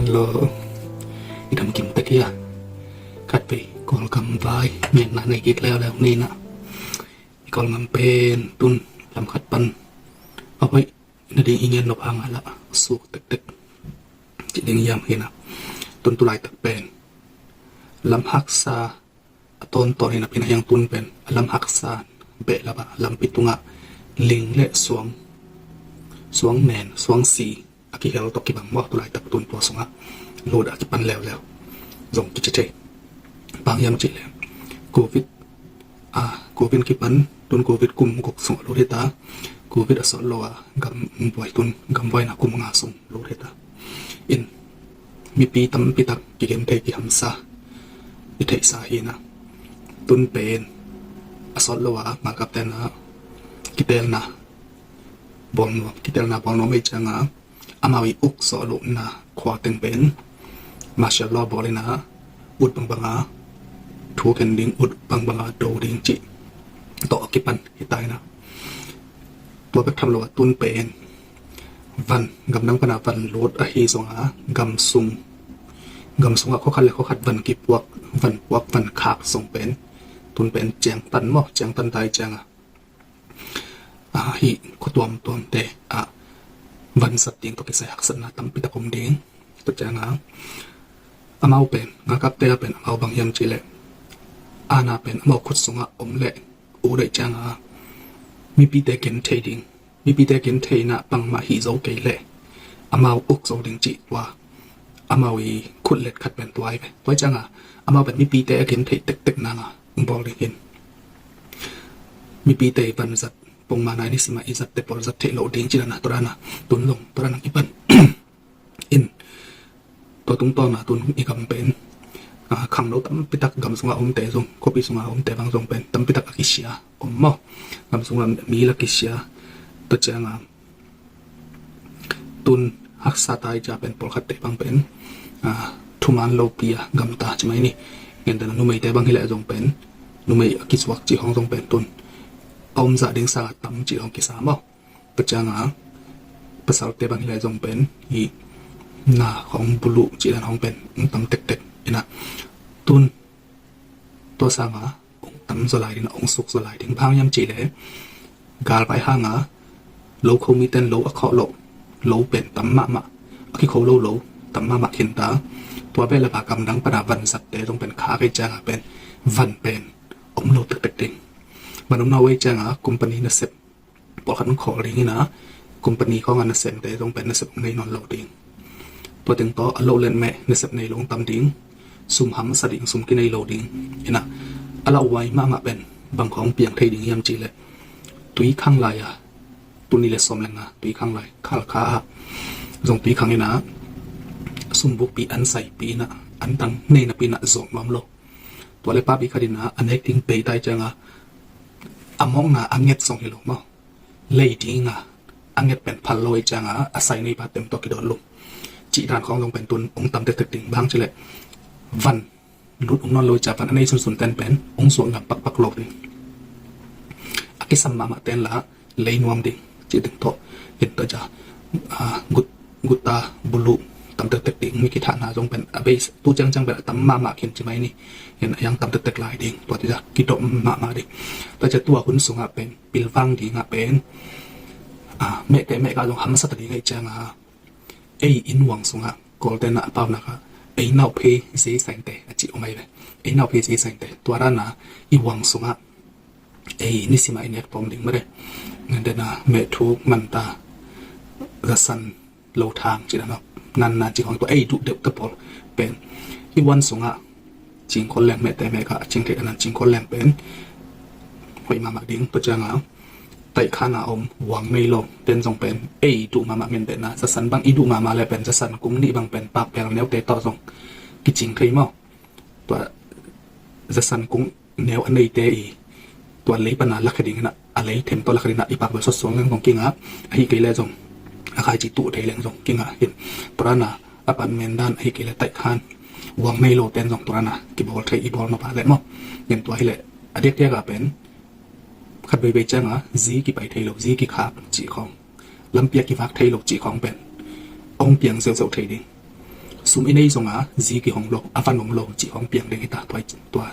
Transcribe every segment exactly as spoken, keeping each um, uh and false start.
Hello. I dam kim tek hia? Khat vei Kawlgam vai ngenna nei kik leuleu ni na. I Kawlgam pen tun lam khat pan a hoih na ding i ngen nop hang a la suk tektek ci ding hiam hi na. Tun tu laitak pen lam haksa a tawntawn in a pina hiang tun pen a lam haksa behlap a lampi tungah ling le suang, suang nen, suang si a kihel tawh kibang maw, tu laitak tun tua sungah lut a kipan leuleu zong kici thei. Bang hiam cih leh covid, a covid kipan tun covid kum guk sungah lut hi ta. Covid a sawt lo a gam buai tun gam buaina kum nga sung lut hi ta. In mipi tampi tak kigen thei kihamsa i theihsa hi na. Tun pen a sawt lo a ngalkapte na kitelna bawl nuam, kitelna bawl nuam ei cianga amau i uk sawh lohna khua teng pen martial law bawl ina ut bangbanga thu khen ding, ut bangbanga do ding cih tawh a kipan hi ta ina. Tua bek tham lo a tun pen van gamdang pana van lut ahi zonga gamsung, gamsungah khawkhat le khawkhat van kipuak, van puak, van khak zong pen tun pen ciangtan maw, ciangtan tai cianga a hi khuatuam tuamte a van zat ding tawh kisai haksatna tampi tak om ding. Tua cianga amau pen ngalkapte a pen amau bang hiam cih leh ana pen amau khut sungah om leh u daih cianga mipite gen thei ding, mipite gen theina bangmah hi zo kei leh amau uk zo ding cih tua amau i khut let khat pen tua hi ve. Tua cianga amau pen mipite a gen thei tektek nanga bawl ding hin mipite i van zat pongmana i nisimah i zatte pawl zat theih loh ding cih dana tua dana tun zong tua dana kipan in. Tua tungtawna tun i gam pen khangno tampi tak gam sunga omte zong khuapi sunga omte bang zong pen tampi tak a kisia om maw? Gam sunga mi la kisia. Tua cianga tun haksa tai cia pen pawlkhatte bang pen thuman lopi a gamta ci mai ni. Gentena numeite bang hileh zong pen numei a kisuak cih hong zong pen tun a omzah ding sanga tam cih hong kisa maw? Tua cianga pasalte bang hileh zong pen i na hong buluh cih dan hong pen tam tektek ina. Tun tua sanga hong tam zaw lai ding, hong suk zaw lai ding. Bang hiam cih leh galvai hanga lo kho miten lo a khawh loh lo pen tam mahmah, a kikho lo lo tam mahmah khinta. Tua behlapa gamdang pana van zatte zong pen kha kei cianga pen van pen om lo tektek ding. Van om na wei cianga company nasep pawlkhat hong khawl ding ina company khawnga nasemte zong pen nasep hong nei nawn lo ding. Tua teng tawh a loh let meh nasep nei lo hong tam ding. Sum hamsa ding, sum kinei lo ding ina. A lauhuai mahmah pen bang khawng piang thei ding hiam cih leh tui khang lai a tuni le sawm le nga tui khang lai khalkha ah zong tui khang ina sum bukpi an saipi ina an tang nei napi ina zawng nuam lo. Tua le papi khat ina a nek ding pei tai cianga a mawkna a nget zong hi lo maw? Lei dinga a nget pen phal lo ei cianga a sai nei pa tem tawh kidawt lum cih dan khawng zong pen tun hong tam tektek ding. Bang cih leh van lut hong nawn lo ei cia van a nei sunsun ten pen hong suak ngam pakpak lo ding. A kisam mahmah ten la lei nuam ding cih ding tawh in tua cia gut gutta buluh tam tektek ding. Mi kithahna zong pen a bei tu ciangciang pen a tam mahmah khin ci mai ni. Hin a yang tam tektek lai ding tua cia kidop mahmah ding. Tua cia tua hun sungah pen pilvang dingah pen mehteh mehkah zong hamsat a ding ei cianga ei inn uang sungah Kawlte na a paunak ah ei nauphei zei sainte a cih om ai ve. Ei nauphei zei sainte tua dana i uang sungah ei nisimah i nek tawm ding mare. Ngan dena mehthuk manta zasan lo thang ci dana nanna ci khong tua ei duh deuh ta pawl pen i uan sungah cingkhol leng mehte mehkah cingthei dana cingkhol leng pen hoih mahmah ding. Tua cianga taihkhana om uang nei lo ten zong pen ei duh mahmah ngen dena zasan bang i duh mahmah le pen zasan kung nih bang pen pakbel neute tawh zong kicing thei maw? Tua zasan kung neu a neite i tua lei pana lakhe dingina a lei them tawh lakhe dingina i pakbel sotsuang leng zong kinga ahi kei le zong a khaici tuh thei leng zong kinga hin tua dana a pan men dan ahi kei le taihkhan uang nei lo ten zong tua dana kibawl thei i bawl nop a le maw? Ngen tua hi le a diakdiak a pen khat veivei cianga zi kipai thei lo, zi kikhak cih khawng, lampi a kivak thei lo cih khawng pen hong piang ziauziau thei ding. Sum i nei zonga zi kihong lo, a van om lo cih hong piang ding hi ta. Tua, tua.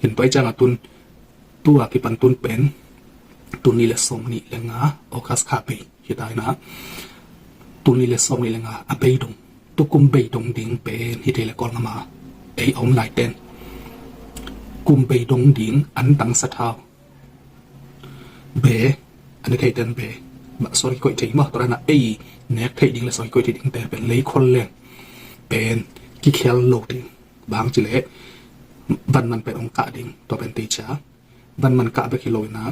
Hin tua cianga tun, tua kipan tun pen, tun ni le sawm ni le nga, August kha bei hi ta ina. Tun ni le sawm ni le nga a bei dong, tu kum bei dong ding pen hi thei le Kawlngama ei a om lai ten kum bei dong ding an tang sathau be, a ne thei ten be, suan kikoih thei maw, tua dana ei nek thei ding le suan kikoih thei ding te pen lei khol leng pen kikhial lo ding. Bang ci le van man pen ong kah ding, tua pen teicia van man kah bek hi lo ina,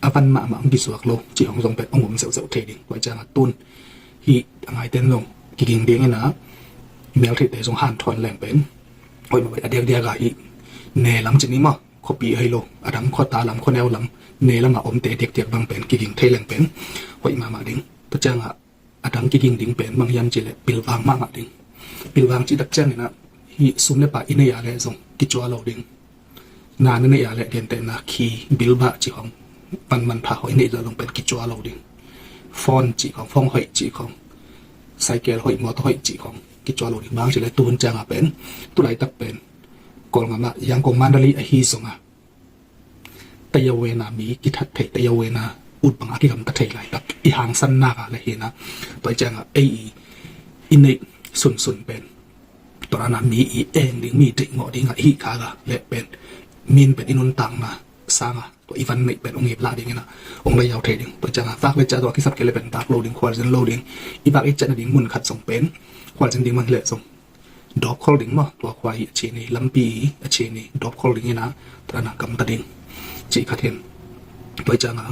a van mahmah ong kisuak lo cih hong zong pen ong om zeuhzeuh thei ding. Tua cianga tun hi a ngaiten zong kiging ding ina, mel theite zong hanthawn leng pen hoih mah bai a diakdiak a hi ne lam ci ni maw, khuapi ahi lo, a dang khuata lam, khuaneu lam, ne lama omte diakdiak bang pen kiging thei leng pen hoih mahmah ding. Tua cianga a dang kiging ding pen bang hiam ci le pilvang mahmah ding. Pilvang cih tak ciangina hi sum le pai i nei a le zong kicua lo ding. Na na nei a le gentehna khi bilbah cih hong, panman pha hoih nei zong pen kicua lo ding. Phone cih hong, phone hoih cih hong, cycle hoih, motor hoih cih hong kicua lo ding. Bang ci le tuhun cianga pen, tulaitak pen Kawlngama, Yangon, Mandalay ahi zonga tayawena mi kithat thei, tayawena ut banga kigamta thei laitak i hangsan naka le hina. Tua cianga ei i, i neih sunsun pen, tua dana mi i eng ding, mi deihngawh dinga i hih kha le pen, min pen i nuntakna sanga tua i van neih pen ong iplah dingina ong la yau thei ding. Tua cianga vak le cia tua kisap kei le pen vak lo ding, khualzin lo ding. I vak i ciatna ding mun khat zong pen khualzin ding mang hi le zong dawpkhol ding maw, tua khua hi a ci ni, lampi a ci ni, dawpkhol ding ina, tua dana gamta ding cih khat hin. Tua cianga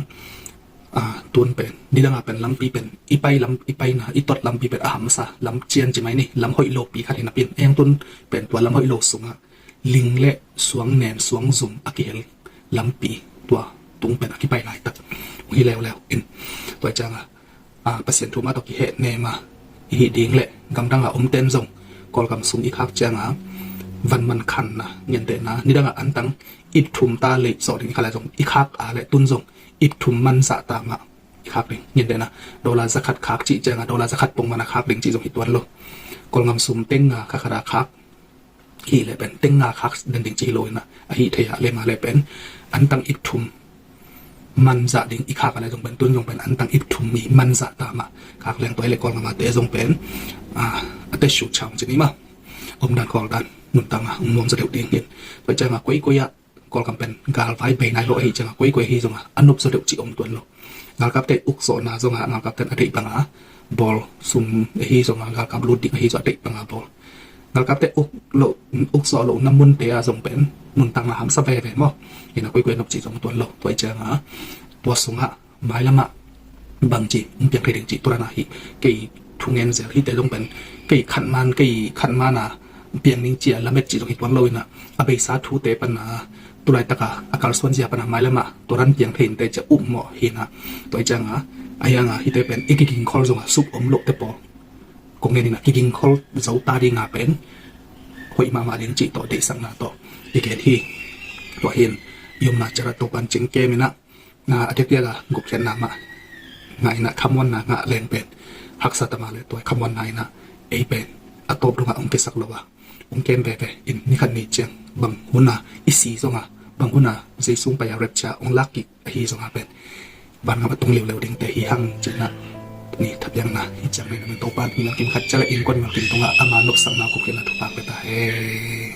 tun pen nidanga pen lampi pen i pai lam, i paina, i tot lampi pen a hamsa lam cian ci mai ni, lam hoih lopi khat hi napi in, eng tun pen tua lam hoih lo sunga ling le suang nen, suang zum a kihel lampi, tua tung pen a kipai laitak hi leuleu in. Tua cianga a, Pasian thu mah tawh kiheh nema i hih ding le gamdanga omten zong Kawlgam sum i khak cianga van man khanna, gentehna nidanga antang ip thum ta lei zawh ding i khak le zong, i khak a le tun zong ip thum man zah ta mah i khak ding. Gentehna dollar zakhat khak cih cianga dollar zakhat pongman a khak ding cih zong hi tuan lo. Kawlgam sum teng nga kha khat a khak hi le pen teng nga khak den ding ci hi lo ina, a hih thei a le ma le pen antang ip thum man zah ding i khak a le zong pen tun zong pen antang ip thum mi man zah ta mah khak leng tua hi le Kawlgamate zong pen a, a te shu chang ci ni ma, omdan khawldan nuntakna ong nuam zaw deuh ding hin. Tua cianga koikoi ah Kawlgam pen galvai bei nai lo ahi cianga koikoi ahi zonga a nop zaw deuh cih om tuan lo. Galkapte ukzawhna zonga galkapten a deih banga bawl, sum ahi zonga galkap lut ding ahi zong a deih banga bawl. Galkapte uk lo, ukzawh lohna munte a zong pen nuntakna hamsa veve maw, ina koikoi a nop cih zong tuan lo. Tua cianga tua sungah mailamah bangci ong piang thei ding cih tua dana hi. Kei thungen zel hite zong pen kei khatman, kei khatmana piang ding cia lamet cih zong hi tuan lo ina, a beisa thute pana tulaitaka a kalsuan zia pana mailamah tua dan piang thei inte cia upmawh hina. Tua cianga a hianga hite pen i kigingkhol zonga suk om lohte pawl kong ngen ina kigingkhol zo ta dinga pen hoih mahmah ding cih tawh deihsakna tawh i gen hi. Tua hin i omna ciara Topan cing kem ina, na a diakdiaka gupkhiatna mah ngah ina khamuanna ngah leng pen haksa tama le tua khamuanna ina ei pen a tawp dongah ong kisak lo a ong kem veve in, nikhat ni ciang bang huna i si zonga bang huna zeisung pai a rapture ong lak kik ahi zonga pen vangam a tung liuleu dingte hi hang cihna ni thapiakna hi ciang nei na min Topan hi malkim khat ciang le innkuan malkim tungah ama nopsakna gupkhiatna thupha pia ta hen.